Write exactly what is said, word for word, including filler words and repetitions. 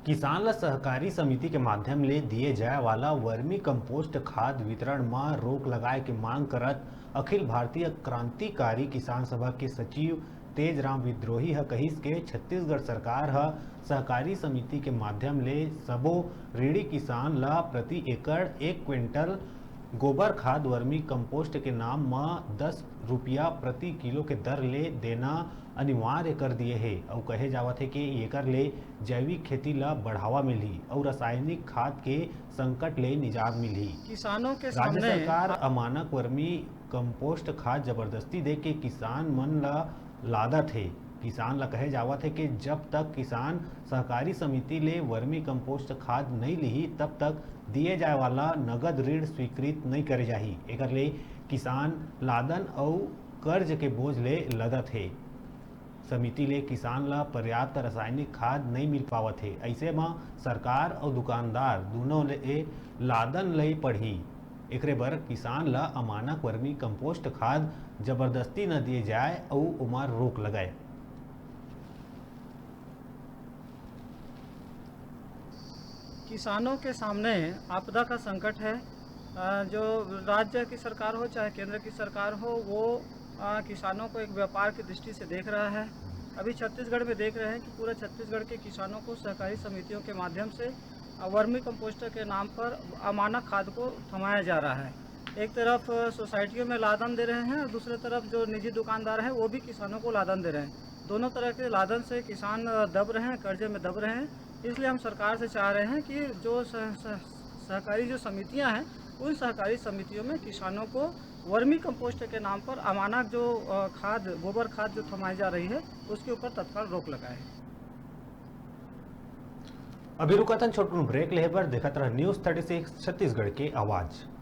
किसान ल सहकारी समिति के माध्यम ले दिए जाए वाला वर्मी कंपोस्ट खाद वितरण म रोक लगाए के मांग करत अखिल भारतीय क्रांतिकारी किसान सभा के सचिव तेजराम विद्रोही ह कहिस के छत्तीसगढ़ सरकार ह सहकारी समिति के माध्यम ले सबो ऋणी किसान ल प्रति एकड़ एक क्विंटल गोबर खाद वर्मी कंपोस्ट के नाम म दस रुपया प्रति किलो के दर ले देना अनिवार्य कर दिए हे। अउ कहे जावत हे कि एकर ले जैविक खेती ला बढ़ावा मिलही अउ रासायनिक खाद के संकट ले निजात मिलही। किसानों के राज्य सामने सरकार अमानक वर्मी कंपोस्ट खाद जबरदस्ती दे के किसान मन ला लादत हे। किसान ला कहे जावत हे कि जब तक किसान सहकारी समिति ले वर्मी कंपोस्ट खाद नइ लिही, तब तक दिए जाए वाला नगद ऋण स्वीकृत नइ करे जाही। एकर ले किसान लादन अउ कर्ज के बोझ ले लदत हे। समिति ले किसान ल पर्याप्त रासायनिक खाद नइ मिल पावत हे। अइसे म सरकार अउ दुकानदार दुनों ले लादन ले पड़ही। एकरे बर किसान ल अमानक वर्मी कंपोस्ट खाद जबरदस्ती न दिए जाए अउ ओमा रोक लगाए। किसानों के सामने आपदा का संकट है। अ, जो राज्य की सरकार हो चाहे केंद्र की सरकार हो, वो, अ, किसानों को एक व्यापार की दृष्टि से देख रहा है। अभी छत्तीसगढ़ में देख रहे हैं कि पूरा छत्तीसगढ़ के किसानों को सहकारी समितियों के माध्यम से, अ, वर्मी कंपोस्टर के नाम पर अमानक खाद को थमाया जा रहा है। एक तरफ, अ, सोसाइटियों में लादन दे रहे हैं और दूसरे तरफ जो निजी दुकानदार हैं, वो भी किसानों को लादन दे रहे हैं। दोनों तरह के लादन से किसान, अ, दब रहे हैं, कर्जे में दब रहे हैं। इसलिए हम सरकार से चाह रहे हैं कि जो सह-, सह-, सहकारी जो समितियां हैं, उन सहकारी समितियों में किसानों को वर्मी कंपोस्ट के नाम पर अमानक जो, अ, खाद, गोबर खाद जो थमाई जा रही है, उसके ऊपर तत्काल रोक लगाए। अभी रुकथन छोटकुन ब्रेक लेहे बर। देखत रह News Thirty Six छत्तीसगढ़ के आवाज।